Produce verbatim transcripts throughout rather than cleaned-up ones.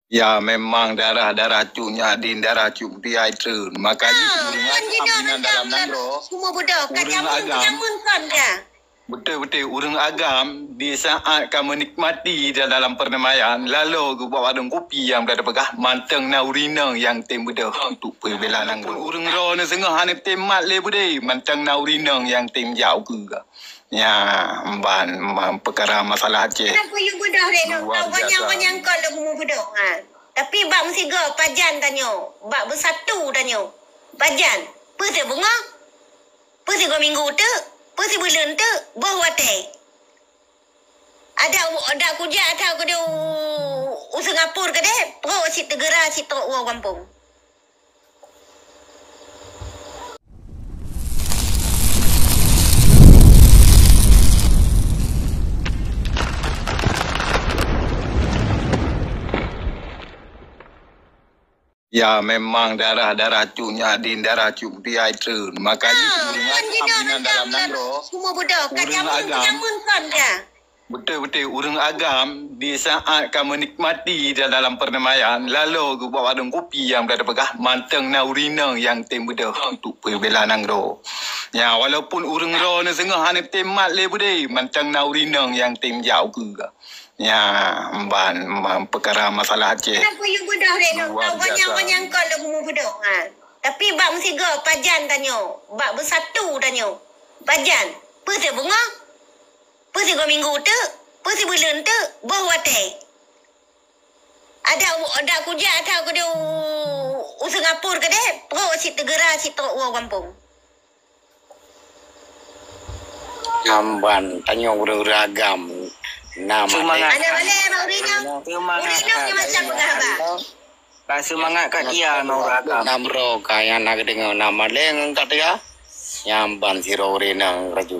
Ya, memang darah-darah cut nyak din, darah cut putih ai treun. Maka jih ureueng agam inan dalam nanggroe, ureueng agam. Beutôi, beutôi, ureueng agam di saat ka meunikmati di dalam perdamaian, lalo geuh bak warong kupi nyang beuda teupeugah mantong na ureueng inong nyang tem beudôh untuk peubela nanggroe. Ureueng droeneuh singoh hana tem mat lé beudé, mantong na ureueng inong nyang tem jak ukeue. Nyan ban ma-, peukara masalah Aceh. Kenapa you beudôh lé nyoe? Luar biasa. Kau gonyang-gonyang kon lé bumoe beudôh, ha. Tapi bak meusigoe pajan tanyoe, bak beusatu tanyoe. Pajan, peue sibeungoh? Peue sigoe minggu teuk? Peue sibuleuen teuk? Boh watèe. Adak u-, adak kujak that keudeh u, u Singapura keudeh, trok cit teugeura cit trok u gampông. Ya, memang darah-darah cut nyak din, darah cut putih ai treun. Maka jih ureueng agam inan dalam nanggroe, ureueng agam. Beutôi, beutôi, ureueng agam di saat ka meunikmati di dalam perdamaian, lalo geuh bak warong kupi nyang beuda teupeugah mantong na ureueng inong nyang tem beudôh untuk peubela nanggroe. Nyan, walaupun ureueng droeneuh singoh hana tem mat lé beudé, mantong na ureueng inong nyang tem jak ukeue. Nyan ban ma-, peukara masalah Aceh. Kenapa you beudôh lé nyoe? Luar biasa. Kau gonyang-gonyang kon lé bumoe beudôh, ha. Tapi bak meusigoe pajan tanyoe, bak beusatu tanyoe. Pajan, peue sibeungoh? Peue sigoe minggu teuk, peue sibuleuen teuk, boh watèe. Adak u-, adak kujak that keudeh u, u Singapura keudeh, trok cit teugeura cit trok u gampông. Nyan ban, tanyoe ureueng-ureueng agam. Nama seumangat. Ada balik, Mak Urinong. Seumangat. Urinong ni macam peugah, bah. Ka seumangat ka dia ngon ureueng agam. Nam ro ka nyang na geudeungoe nama lé ngon ka dia. Nyan ban sidroe ureueng inong laju.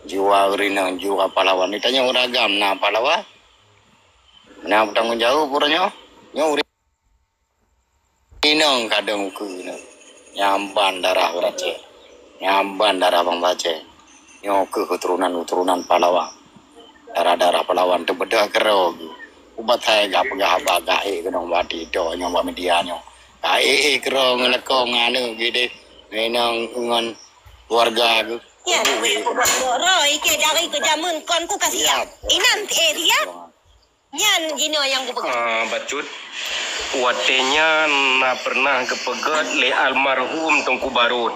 Jiwa ureueng inong, jiwa pahlawan. Di tanyoe ureueng agam na pahlawan. Na beutanggung jaweueb uroe nyoe. Nyoe ureueng inong kadang ukeue nyoe. Nyan ban darah ureueng Aceh. Nyan ban darah bansa Aceh. Nyoe keuh keuturonan-keuturonan pahlawan. Darah-darah pahlawan teubeudôh keudroe geuh. Ubat hai gak peugah haba gak ék keunong bak TikTok nyoe bak media nyoe. Gak ék-ék keudroe ngon lakoe ngon aneuk geuh deh. Ngon inong ngon keluarga geuh. Nyan, roh ikei dari keu jameun kon ku ka siap. Inan, eh, siap. Nyan jinoe nyang kupeugah. Ah, bacut. Watèe nyan na peureunah geupeugèt lé almarhum Teungku Barot.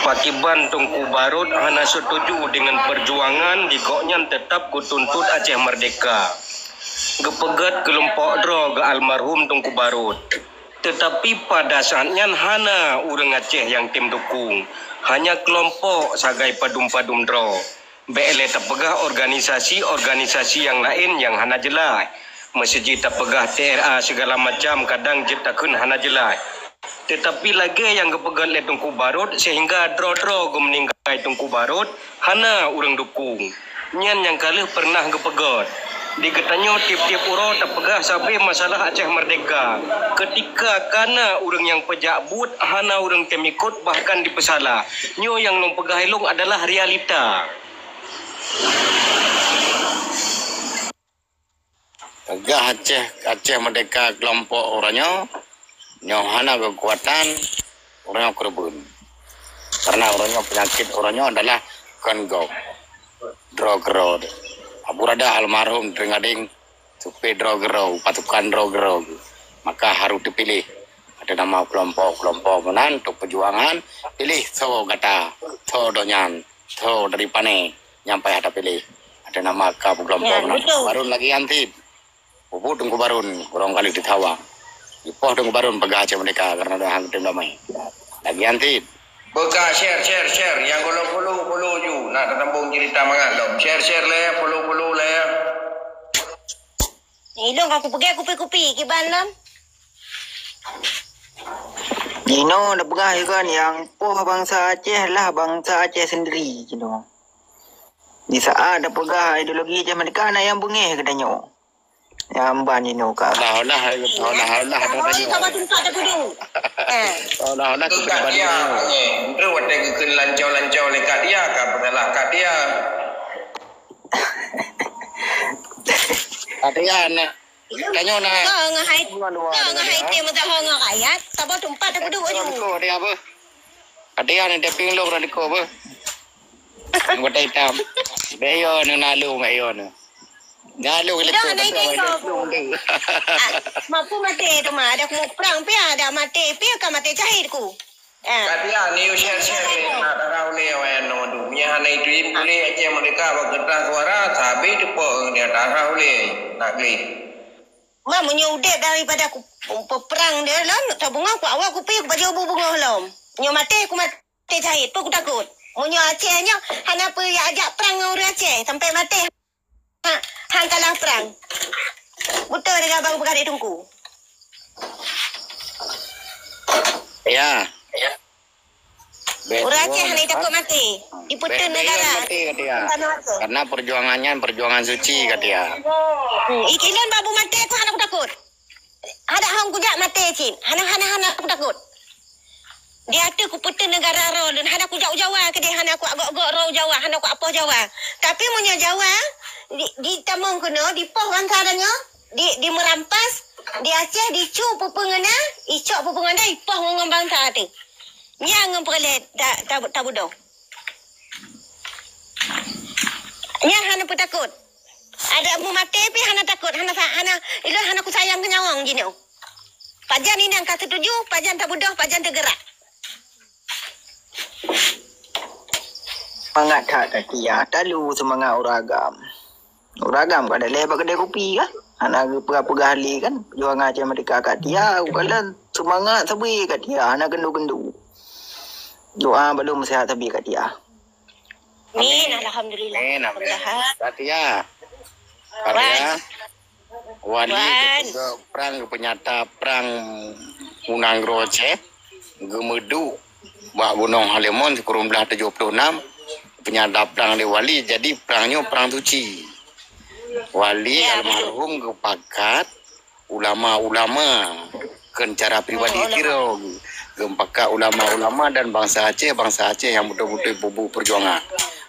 Pakiban Teungku Barot hana seutuju deungon peujuangan di gobnyan teutap geutuntot Aceh Merdeka. Geupeugèt keulompok droe geuh almarhum Teungku Barot. Teutapi pada saat nyan hana ureueng Aceh nyang tem dukong, hanya keulompok sagai padum-padum droe. Bèk lé tapeugah organisasi-organisasi nyang laén nyang hana jeulaih. Meuseuti tapeugah T R A sigala macam kadang jeuet takheun hana jeulaih. Teutapi lagèe nyang geupeugèt lé Teungku Barot, seuhingga droe-droe geumeuninggai Teungku Barot, hana ureueng dukong. Nyan nyang ka lheueh peureunah geupeugèt. Di geutanyoe tiep-tiep uroe tapeugah sabé masalah Aceh Merdeka. Keutika ka na ureueng nyang peujak buet, hana ureueng tem ikot, bahkan dipeusalah. Nyoe nyang lôn peugah ilôn adalah realita. Peugah Aceh, Aceh Merdeka keulompok uroe nyoe, nyoe hana keukuatan, uroe nyoe keureubeuen. Karena uroe nyoe peunyakét uroe nyoe adalah kon gob, droe keudroe. Abu Rada almarhum teuingat deng supé droe keudroe, pasukan droe keudroe. Maka harôh teupiléh. Ateueh nama keulompok-keulompok meunan untuk peujuangan, piléh soe gata, soe doenyan, soe dari pané nyang payah tapiléh. Ateueh nama ka keulompok meunan. Barun lagèe nyan cit. Peubuet Teungku Barun, ureueng kali di Tawang. Dipoh Teungku Barun peugah Aceh Merdeka karena dah hang tem damai. Lagèe nyan cit. Buka share, share, share. Nyang follow, follow, follow ju. Nak tatambong cerita mangat lom. Share, share lé, follow, follow lé. Ilôn ka kupeugèt kupi-kupi kiban lom. Jinoe na peugah ikon nyang poh bansa Aceh lah bansa Aceh sendiri jinoe. Di saat na peugah ideologi Aceh Merdeka na nyang beungèh geutanyoe. Nyang ban jinoe ka. Olah-olah, olah-olah. Oi, sama tingkat dah kudu. Eh. Olah-olah kita banding. Entah watèe geukheun lancau-lancau lé Kak Dia, ka peusalah Kak Dia. Kak Dia nak Tanyoe na. Kau ngon hai, kau ngon hai tim meusaho ngon rakyat, saboh teumpat aku duduk aju. Kau dia apa? Ada yang ada pinglong ada kau apa? Anggota hitam. Beyo ni nalu, beyo ni. Nalu kita. Dah naik kau. Mampu mati tu mah, ada aku mau perang pia, ada mati pia, kau mati syahid ku. Ah. Ka dia ni share-share ni, nak darah uleh awak yang nonton tu. Punya hana itu pulih Aceh Merdeka bak kertas suara, sabi tepok dia darah uleh. Nak klik. Ma, meunyoe udeb daripada ku pe-, peperang dia lom, tabungah ku awak kupi ku baju bu bungoh lom. Meunyoe maté ku maté syahid, peue ku takot. Meunyoe Aceh nyoe hana peue jak perang ngon ureuëng Aceh sampai maté. Ha, han kalah perang. Beutôi dengan abang peugah dek Teungku. Ya. Ureuëng Aceh hana takot maté. Di peuteun negara. Maté kata dia. Karena perjuangan nyan perjuangan suci kata dia. Hmm, ikilon babu maté ku hana ku takot. Ada hong kujak maté cit. Hana, hana, hana ku takot. Di ateueh ku peuteun negara roh lôn, hana kujak u Jawa keudeh, hana ku agok-gok roh u Jawa, hana ku apoh Jawa. Tapi meunyoe Jawa, di, di tamong keunoe, di poh bansa tanyoe, di, di meurampas, di Aceh, di cu peue-peue ngon na, icok peue-peue ngon na, ipoh ngon bansa teuh. Nyan ngon peureulée ta, ta, tabudoe. Nyan hana peutakot. Ada mu maté pih hana takot, hana sa, hana, ilôn hana kusayang keu nyawong jinoe. Pajan inong ka setuju, pajan tabudoh, pajan teugerak. Mangat that Katia, talu seumangat ureuëng agam. Ureuëng agam ka daleh bak keudè kupi kah? Hana geupeugah-peugah lé kan? Perjuangan Aceh Merdeka Katia, ukalon seumangat sabe Katia, hana gendu-gendu. Doa balum meusihat sabe Katia. Amin, alhamdulillah. Amin, amin. Mudah-mudahan. Katia. Katia. Wali geupeugah prang geupeunyata prang u nanggroe Aceh, geumeuduek bak Gunong Halimon sikureueng blaih tujoh ploh nam, peunyata prang lé wali, jadi prang nyoe prang suci. Wali almarhum geupakat ulama-ulama, kon cara pribadi sidroe, geupakat ulama-ulama dan bansa Aceh, bansa Aceh nyang beutôi-beutôi peubuet peujuangan.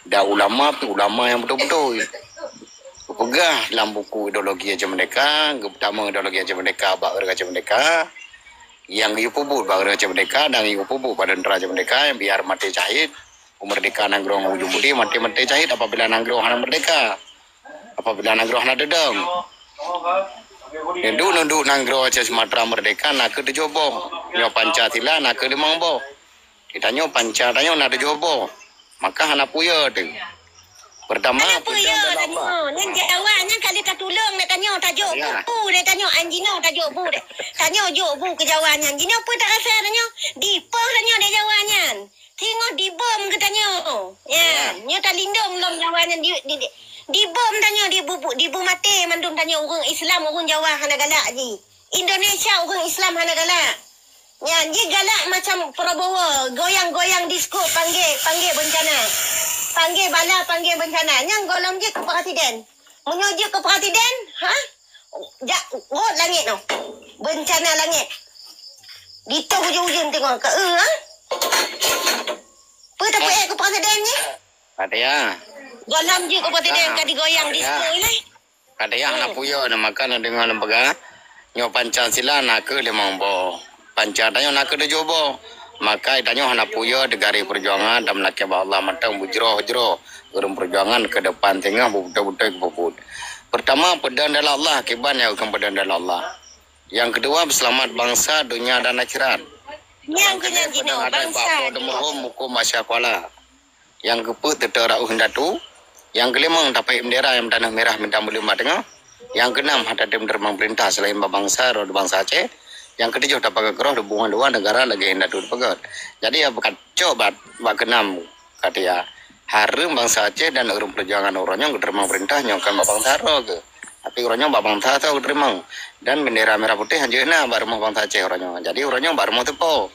Dan ulama pih ulama nyang beutôi-beutôi. Geupeugah lam buku Ideologi Aceh Merdeka, geupeutamong Ideologi Aceh Merdeka bak ureuëng Aceh Merdeka, nyang geuyue peubuet bak ureuëng Aceh Merdeka dan geuyue peubuet bak tentara Aceh Merdeka nyang biar maté syahid, u merdeka nanggroe ngon ujong budi, maté-maté syahid apabila nanggroe hana merdeka. Apabila nanggroe hana teudong. Nunduk-nunduk nanggroe Aceh Sumatra merdeka na keuh tujoh boh. Nyoe Pancasila na keuh limong boh. Geutanyoe panca tanyoe na tujoh boh. Maka hana puya teuh. Pertama, hana puya tanyoe. Nyan Jawa nyan ka lheueh tatulông lé tanyoe, tajok bu lé tanyoe, an jinoe tajok bu deh. Tanyoe jok bu keu Jawa nyan. Jinoe peue tarasa tanyoe? Dipoh tanyoe lé Jawa nyan. Singoh dibom geutanyoe. Nyan, nyoe talindong lom Jawa nyan di, di, di, dibom tanyoe, dibu-, dibu maté mandum tanyoe ureuëng Islam, ureuëng Jawa hana galak jih. Indonesia ureuëng Islam hana galak. Nyan, jih galak macam Prabowo, goyang-goyang disko, panggil, panggil bencana. Panggil bala, panggil bencana. Nyan gohlom jih keu presiden. Meunyoe jeuet keu presiden, ha? Jak rot langét nyoe. Bencana langét. Ditoh ujeuen-ujeuen teungoh ka, eh, ha? Peue tapeuék keu presiden nyoe? Ada ya. Gohlom jeuet keu presiden ka digoyang disko ilai. Ada ya, hana puya na maka na deungoe lôn peugah. Nyoe Pancasila na keuh limong boh. Panca tanyoe na keuh tujoh boh. Maka tanyoe hana puya di garéh peujuangan dan meulakée bak Allah mantong beujroh-jroh ureuëng peujuangan keu depan singoh beutôi-beutôi geupeubuet. Pertama, peudong dalam Allah, kiban nyang kon peudong dalam Allah. Nyang keudua, peuseulamat bansa, donya dan akhirat. Nyang keunyan jinoe bansa. Bak Po Teumeuhom, huköm Masya Kuala. Nyang keupeuet, teutap raoh indatu. Nyang keulimong, tapeuék bendera nyang meutaneuh mirah bintang buleuen bak teungoh. Nyang keunam, hana tem teurimong peurintah seulaén bak bansa droe bansa Aceh. Nyang keutujoh, tapakat keurah di bungöng luwa negara lagée indatu teupeugöt. Jadi, ya, beukacok bak, bak keunam, kata ya, hareuem bansa Aceh dan ureuëng peujuangan uroe nyoe geuteurimong peurintah nyoe kon bak bansa droe geuh. Tapi uroe nyoe bak bansa droe geuteurimong. Dan bendera mirah putéh hanjeuet na bak rumoh bansa Aceh uroe nyoe. Jadi, uroe nyoe bak rumoh teupo.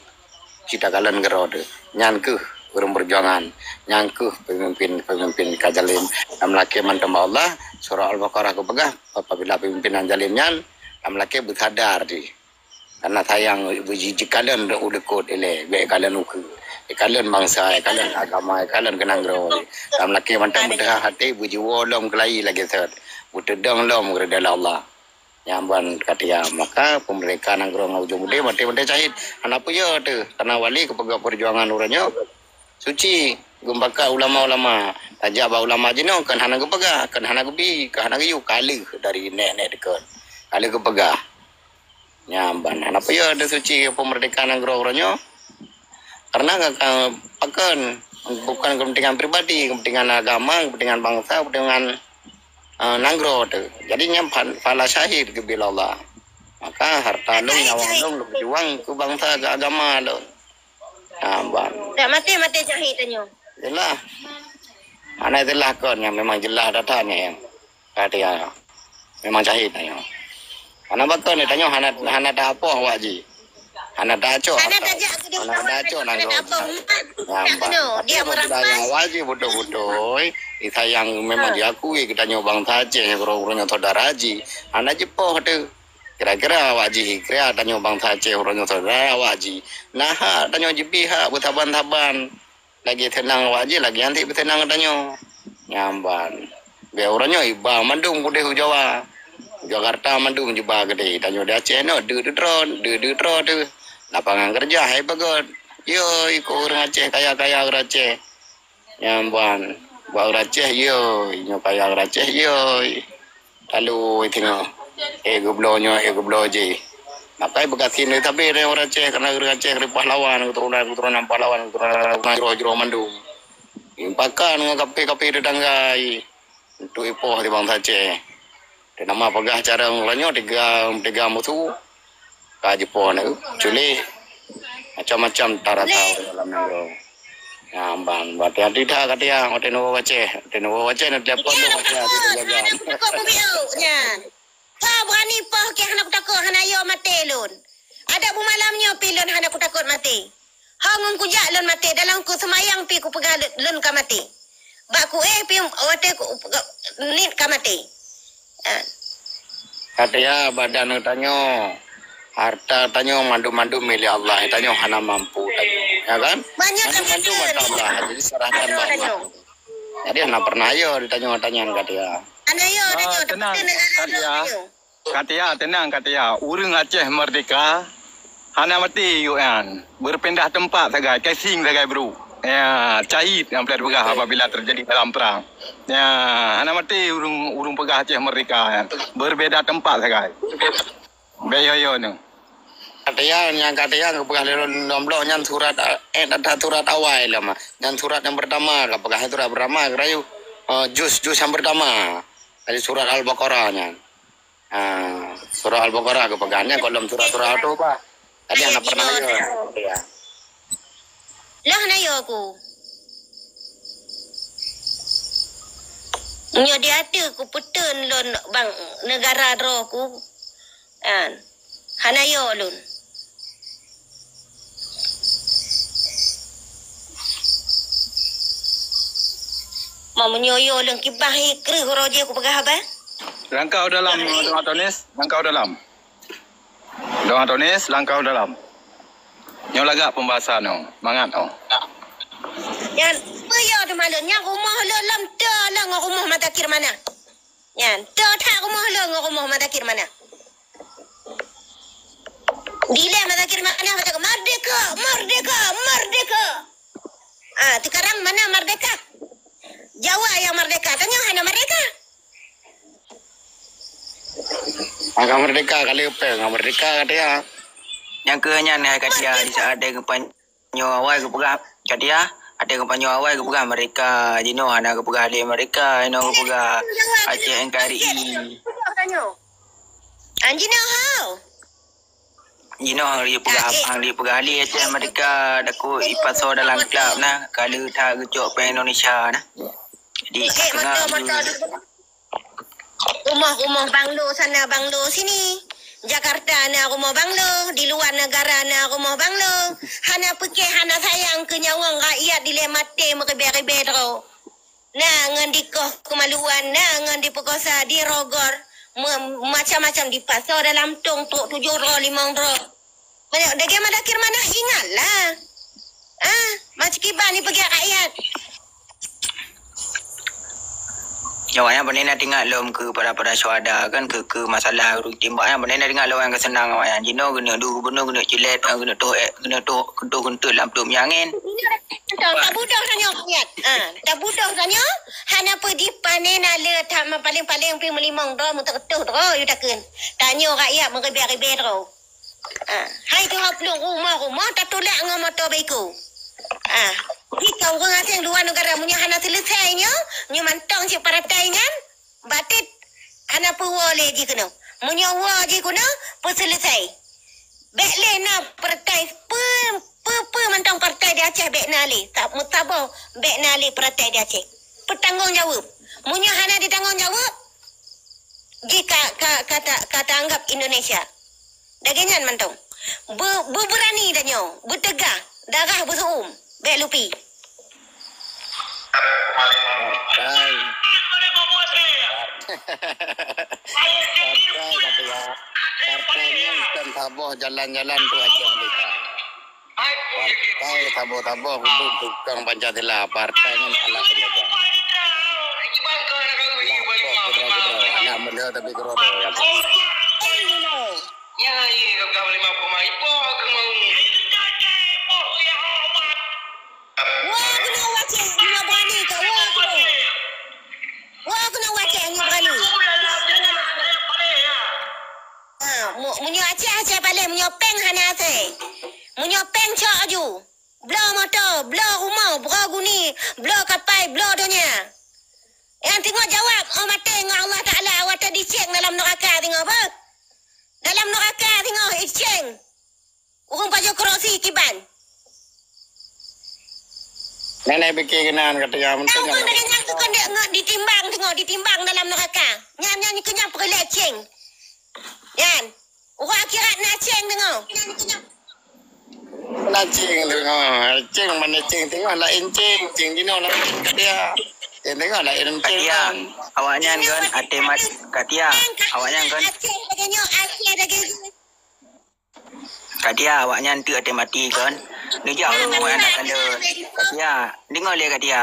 Cit takalon keudroe teuh. Nyan keuh ureuëng peujuangan. Nyan keuh peumimpén-peumimpén ka jalim. Lam lakée mantong bak Allah, surah Al-Baqarah geupeugah, apabila peumimpén nyang jalim nyan, lam lakée beusadar jih. Karena sayang beuji-, jikalon u likot ilée, bék kalon ukeue. Ikalon bansa, ikalon agama, ikalon keu nanggroe. Lam lakée mantong beuteuhah até beujiwoe lom keulayi lagée sot. Beuteudong lom keu ridha Allah. Nyang ban katia, maka peumerdeka nanggroe ngon ujong udeb maté-maté syahid. Hana peue teuh, karena wali keupeugah peujuangan uroe nyoe suci, geumbaka ulama-ulama. Tajak bak ulama jinoe kan hana geupeugah, kan hana geubi, kan hana geuyue, ka lheueh dari nek-nek deukon. Ka lheueh geupeugah. Nyang ban hana peue teuh suci peumerdeka nanggroe uroe nyoe. Karena ka, ka, pakon, bukan kepentingan pribadi, kepentingan agama, kepentingan bangsa, kepentingan, eh, nanggroe teuh. Jadi nyan fan-, fala syahid keu bila Allah. Maka harta lôn, nyawa lôn, lôn berjuang keu bangsa, keu agama lôn. Ha, ban. Dak maté-maté syahid tanyoe. Jelah. Hana jelah kon, nyang memang jelah data nyan. Katia. Memang syahid tanyoe. Hana bakon tanyoe, hana, hana tapoh awak jih. Hana tacok. Hana harta. Tajak keu dia. Hana tacok nanggroe. Hana tapoh. Nyang ban. Dia merampas. Awak jih beutôi-beutôi. Disayang memang diakui geutanyoe bangsa Aceh, uroe-uroe nyoe saudara jih. Hana jipoh teuh. Kira-kira awak jih, kira tanyoe bangsa Aceh uroe nyoe saudara awak jih. Na hak tanyoe jibi hak beusaban-saban. Lagèe seunang awak jih, lagèe nyan cit beuseunang tanyoe. Nyan ban. Bèk uroe nyoe iba mandum keudéh u Jawa. Jakarta mandum jiba keudéh. Tanyoe di Aceh nyoe deuh-deuh droe, deuh-deuh droe teuh. Lapangan kerja hai peugöt. Yo, iko ureueng Aceh, kaya-kaya ureueng Aceh. Nyan ban. Bak ureueng Aceh, yo. Nyoe kaya ureueng Aceh, yo. Lalu teungoh, eh, geubloe nyoe, eh, geubloe jih. Makai beugasin lé sabe ureueng Aceh, karena ureueng Aceh dari pahlawan, keturunan-keturunan pahlawan, keturunan jroh-jroh mandum. Impakan ngon kape-kape tetangga, i, untuk ipoh di bangsa Aceh. Dan nama peugah cara ngon nyoe tiga, tiga musuh. Ka jipo na, culik, macam-macam tarata dalam nanggroe. Nyan ban, berarti hati that katia, watèe neuwoe u Aceh, watèe neuwoe u Aceh, neutelepon tu, watèe hati jaga. Hana kutakot mubiôh nyan. Ka berani poh kèe hana kutakot, hana yo maté lôn. Adak bumalam nyoe pih lôn hana kutakot maté. Ho ngon kujak lôn maté, dalam kuseumayang pih kupeugah lôn, lôn ka maté. Bak kuéh pih watèe ku, niet ka maté. Ah. Katia badan tanyoe, harta tanyoe mandum-mandum milék Allah, tanyoe hana mampu tanyoe, ya kan? Mandum-mandum harta Allah, jadi serahkan bak Allah. Jadi hana pernah yo ditanyoe-tanyoe katia. Hana yo, ah, tanyoe, tenang, katia. Katia, tenang, Katia. Ureueng Aceh merdeka hana maté yue nyan. Berpindah tempat sagai, casing sagai, bro. Ya, cahit nyang peugah apabila terjadi dalam perang. Ya, hana maté ureueng, ureueng peugah Aceh merdeka nyan. Berbeda tempat sagai. Bèk yo-yo nyoe. Katia, nyang katia geupeugah lé lôn lom blok nyan surat, eh, ada surat awai lom. Nyan surat nyang pertama, geupeugah surat pertama, geurayu, eh, juz, juz nyang pertama. Dari surat Al-Baqarah nyan. Ah, surah Al-Baqarah geupeugah nyan, gohlom surah-surah tu bah. Tadi hana pernah yo. Ya. Lah na yo aku. Nyoe di ateueh ku peuteueng lôn bang negara droe ku. Kan. Hana yo lôn. Meunyoe yo lôn kibah hi kreueh roje kupeugah haba. Langkah u dalam, Dong Atonis, langkah u dalam. Dong Atonis, langkah u dalam. Nyoe lagak pembahasan nyoe, mangat nyoe. Nyan, peue yo teuma lôn? Nyan rumoh lôn lom, teu lôn ngon rumoh Mata Kirmana. Nyan, teu that rumoh lôn ngon rumoh Mata Kirmana. Dilèe Mata Kirmana, mata, merdeka, merdeka, merdeka. Ah, sekarang mana merdeka? Jawa yang merdeka, tanyoe hana merdeka. Hana merdeka, kali upeng, hana merdeka, katia. Nyang keu nyan, hai katia, di saat dia geupan- Nyoe awai geupeugah, katia, watèe geupeugah nyoe awai geupeugah merdeka, jinoe hana geupeugah lé merdeka, jinoe geupeugah Aceh N K R I. An jinoe ho? Jinoe han geupeugah, han geupeugah lé Aceh merdeka, takot ipasoe dalam klab na, ka lheueh that geucok péng Indonesia na. Jadi, ka teungoh. Rumoh-rumoh banglo sana, banglo sini. Jakarta na rumoh banglo, di luwa negara na rumoh banglo. Hana pike, hana sayang keu nyawöng rakyat dilèe maté meuribèe-ribèe droe. Na ngon dikoh keumaluan, na ngon dipeukosa, dirogor, me-, macam-macam dipasoe dalam tong, trok tujoh droe, limong droe. Banyak daging Mata Kirmana, ingatlah. Ah, macam kiban ni peugah rakyat. Nyoe awaknyan pane na teuingat lom keu para-para syuhada kan, keu, keu masalah ureueng timbak nyan pane na teuingat lom nyang ka seunang awaknyan. Jinoe keuneuk duek gubunur, keuneuk cilet, keuneuk toh, eh, keuneuk toh, keuneuk toh geunteut lam peuet meunyang angén. Tabudoh tanyoe rakyat. Ha, tabudoh tanyoe, hana peue jih pane na le that, ma paléng-paléng pih meulimong droe, meuteureutoh droe yue takheun. Tanyoe rakyat meuribèe-ribèe droe. Ah, hai tuha plueng rumoh-rumoh tatulak ngon moto bak iku. Ah, jika ureueng aséng luwa neugara meunyoe hana seuleusai nyoe, nyoe mantong cit partai nyan, batet hana peuwoe lé jih keunoe. Meunyoe woe jih keunoe, peuseuleusai. Bèk lé na partai pe-, pe-, pe mantong partai di Aceh bèk na lé. Tak meusaboh bèk na lé partai di Aceh. Peutanggong jaweueb. Meunyoe hana ditanggong jaweueb, jih ka, ka, ka ta-, ka taanggab Indonesia. Lagèe nyan mantong. Be-, beubeurani tanyoe, beuteugah, darah beusu'um. Bèk lupi. Partai. Partai, kata ya. Partai nyan bukan saboh jalan-jalan tu Aceh Merdeka. Partai saboh-saboh untuk tukang Pancasila. Partai nyan alat penjaga. Alat boh kudra-kudra. Anak muda tapi keroda. Wah, keunoe wacéh, meunyoe beurani ka, wah, keunoe. Wah, keunoe wacéh, meunyoe beurani. Ha, mu-, meunyoe Aceh, Aceh paléng, meunyoe péng hana asèe. Meunyoe péng cok aju. Bloe moto, bloe rumoh, broe guni, bloe kapai, bloe donya. Nyang teungoh jawab, oh maté ngon Allah Taala, watèe dicéng dalam neuraka teungoh beuh. Dalam neuraka teungoh icéng. Ureueng pajoh kerosi kiban. Nenek pikir keunan kata yang penting. Tahu kan dengan tu kan dia nge-, ditimbang teungoh, ditimbang dalam neuraka. Nyan, nyan kenyang peureulèe céng. Nyan. Ureueng akhirat na céng teungoh. Na céng teungoh. Céng mana céng teungoh laén céng, céng jinoe laén kat dia. Céng teungoh laén céng. Kat dia, awaknyan kan até mat-, kat dia, awaknyan kan. Céng lagèe nyoe, até lagèe nyoe. Kat dia, awaknyan teuk até mati kan. Neujak ureueng awaknyan nak kala. Kat dia, deungö lé kat dia.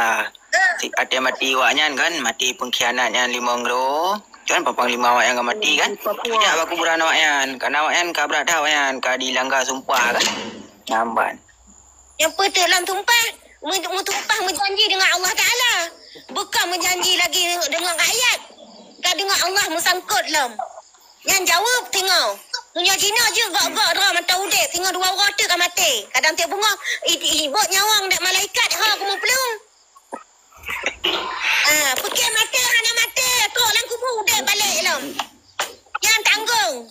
Si até mati awaknyan kan, mati pengkhianat nyan limong droe. Kan, papan lima awaknyan ka mati kan. Neujak bak kuburan awaknyan. Karena awaknyan ka brat that awaknyan, ka dilanggar sumpah kan. Namban. Nyang peuteuk lam tumpah, meu-, meutumpah meujanji dengan Allah Taala. Bukon meujanji lagi dengan rakyat. Ka dengan Allah meusangkot lom. Nyan jaweueb teungoh. Meunyoe jinoe jeuet gok-gok droe mantong udép, teungoh dua uroe teuk ka maté. Kadang tiep beungoh, i-, i-, ibot nyawöng dek malaikat, ho keumeuplueng. Ah, peuke maté hana maté, trok lam kubu udép balek lom. Nyan tanggong.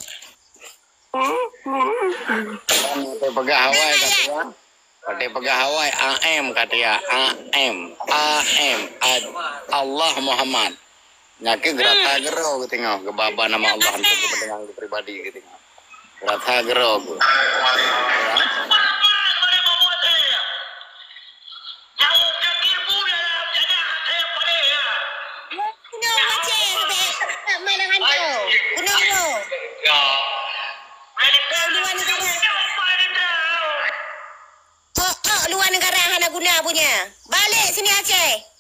Watèe peugah awai kata ya. Watèe peugah awai A M kata ya. A M. A M. Ad-, Allah Muhammad. Nyan keuh geurasa geuro geuteungoh, geubaba nama Allah untuk geupeudeueng geupribadi geuteungoh. Geurasa geuro geuh. Ya. Gunong Aceh, bèk, bèk main hantu. Gunong tu. Bèk luwa neugara. Ôk-ôk luwa neugara hana guna punya. Balek sini Aceh.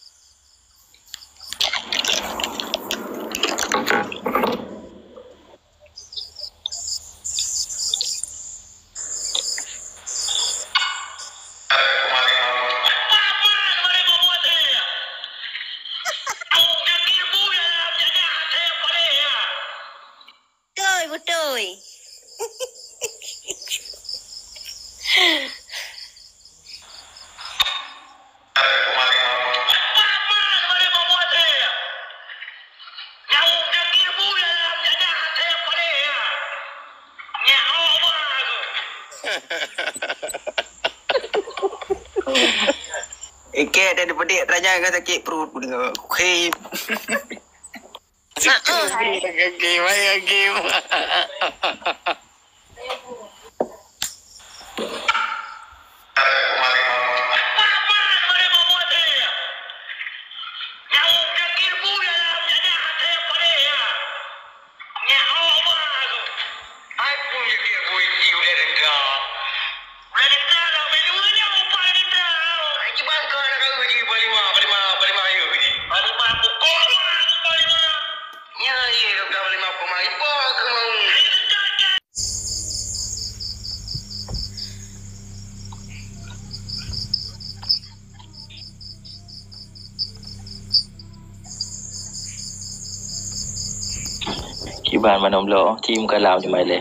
Beutôi, beutôi. Ikek dan pedek raja dengan sakit perut ku dengar. Oke. Heeh. Game, game, game. Kiban manom bloe, ci meukalam teuma ilée.